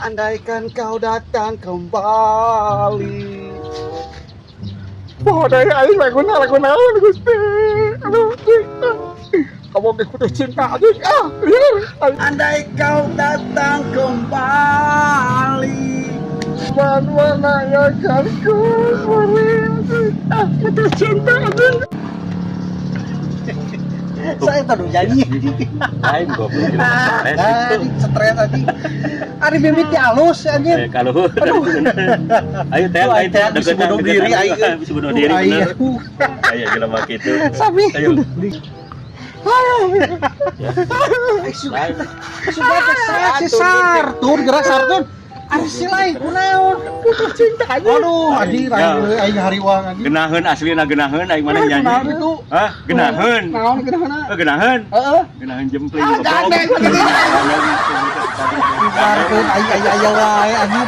Andaikan kau datang kembali. Wah, dari aing laguna lagu naon, Gusti? Aduh, kamu geus putus cinta anjing. Ah, lieur. Andai kau datang kembali. Mana yang akan ku beri? Ah, putus cinta anjing. Saya tadi nyanyi. Lain, goblok. Ah, Stres itu. Stres tadi. Ari mimiti alus anjir. Eh, kalau ayo teh, Aduh, ayo teh, bisa bunuh diri, aing. Bisa bunuh diri, Aing, bener. Aduh. Ayo jelema kitu. Sabi. Ayo. Ay, sudah sudah stres si Sartun, gerak Sartun. Ari si lain kunaon? Putus cinta anjing. Aduh, anjir, Ya. Aing aing hariwang anjir. Genaheun, aslina genaheun aing mana nyanyi. Kunaon itu? Hah? Genaheun. Naon genaheun? Oh, genaheun. Heeh. Genaheun jempling, Ah, goblok. gandeng, gandeng. Sartun aing aing aya wae anjir.